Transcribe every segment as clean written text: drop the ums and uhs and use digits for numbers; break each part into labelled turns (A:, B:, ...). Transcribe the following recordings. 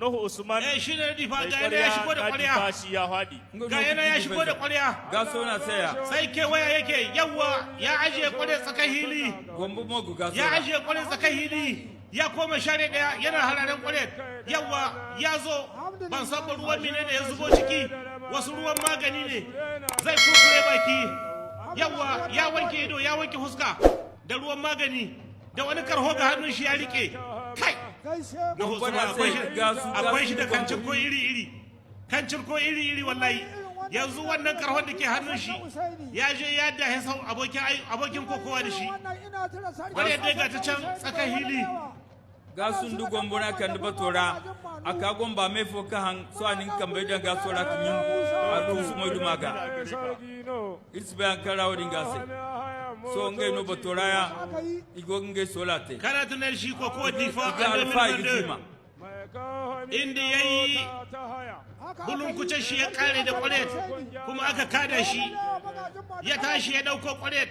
A: Nuhu Usman
B: Eh, shi ne Difa,
A: mai
B: ga yana ya shigo
A: ƙwarya
B: da
A: na
B: ƙwarya.
A: Difa, shi ya faɗi.
B: Ga yana ya shigo da ƙwarya.
C: Gaso na saya.
B: Sai kewaya yake, yawwa, ya ajiye ƙwarya tsakan hili.
C: Gombo mogu gaso.
B: Ya ajiye ƙwarya tsakan hili, ya koma share ɗaya yana hararen ƙwarya. Yawwa, ya zo, ban san ba ruwan mine ne ya zubo ciki, wasu ruwan magani ne zai kurkure baki. Yawwa, ya wanke ido, ya wanke huska da ruwan magani, da wani karho ga hannun shi ya rike. Kai, na Usman akwai shi, akwai shi da kancin ko iri iri, kancin ko iri iri. Wallahi yanzu wannan karhon da ke hannun shi ya je ya dahe sau abokin kokowa da shi. Wani yadda ga ta can tsakan hili.
C: Gasun du gombo na kan batora aka gomba me fo ka han so anin kambe dan gaso ra kinyin a tusu moy dumaga isbe an kara wodin gase so ngai no batora ya igo ngai solate.
B: Kana tunar shi kokowa Difa
C: ga
B: a
C: alfa
B: 2022
C: igima.
B: Inda ya yi bulunkucin shi ya kare da kwaret, kuma aka kada shi, ya tashi ya dauko kwaret,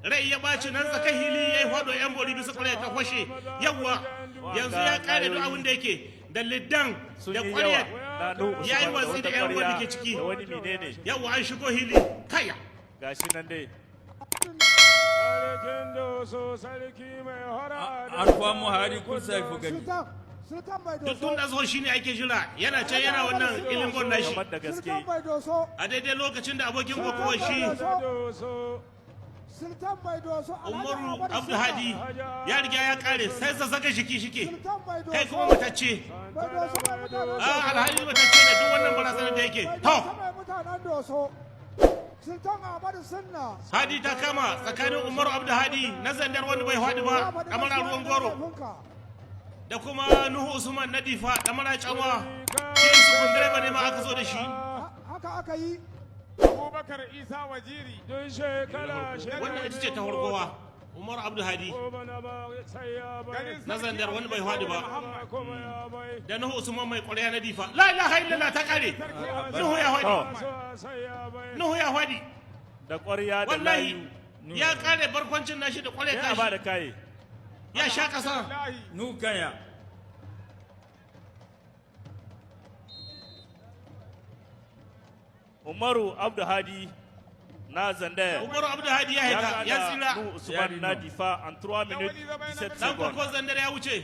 B: rai ya ɓaci, nan tsakan hili ya yi faɗo yan bori bisa kwaret ta fashe. Yawwa, yanzu ya kare duk abin da yake da liddan
A: Sun
B: da
A: yi yawa
B: kwaret
A: na Nuhu
B: ya yi
A: Usman da
B: watsi da
A: wata
B: yan ruwan da
A: ƙwarya
B: ke ciki.
A: da wani menene.
B: Yawwa, an shigo hili, kaya.
A: Gashi nan dai.
C: Alfa mu hari kursa fo gani.
B: Duk tun da zo shi ne ake jira, yana can yana wannan ilimin nashi.
A: Kamar da gaske.
B: A daidai lokacin da abokin kokowar shi Umaru Abdulhadi ya riga ya kare, sai saka shiki shike. Kai kuma matacce, a alhali matacce ne, duk wannan barazanar da yake to.
D: Sultan Ahmadu Sunna.
B: Hadi ta kama tsakanin Umaru Abdulhadi na Zandar, wanda bai hadi ba, kamar ruwan goro, da kuma Nuhu Usman na Difa, kamar canwa shi su direba ne ma aka zo da shi.
D: Haka aka yi.
E: Abubakar Isa Waziri.
B: Wannan ita ce ta farkowa, Umaru Abdulhadi na Zandar, wanda bai hadi ba, da Nuhu Usman mai ƙwarya na Difa. La ilaha illallah, ta kare! Nuhu ya hadi, Nuhu ya hadi.
A: Da ƙwarya da
B: Wallahi
A: layu.
B: ya kare barkwancin nashi da ƙwarya
A: Sai a ba
B: tashi
A: da kaye.
B: Ya sha ƙasa.
C: Nu kanya.
A: Umaru Abdulhadi na Zandar
B: Umaru Abdulhadi ya
A: ya
B: haika ya
A: kada
B: tsira.
A: Nuhu Usman na Difa en 3 minutes 17
B: Dan
A: secondes.
B: koko Zandar ya wuce.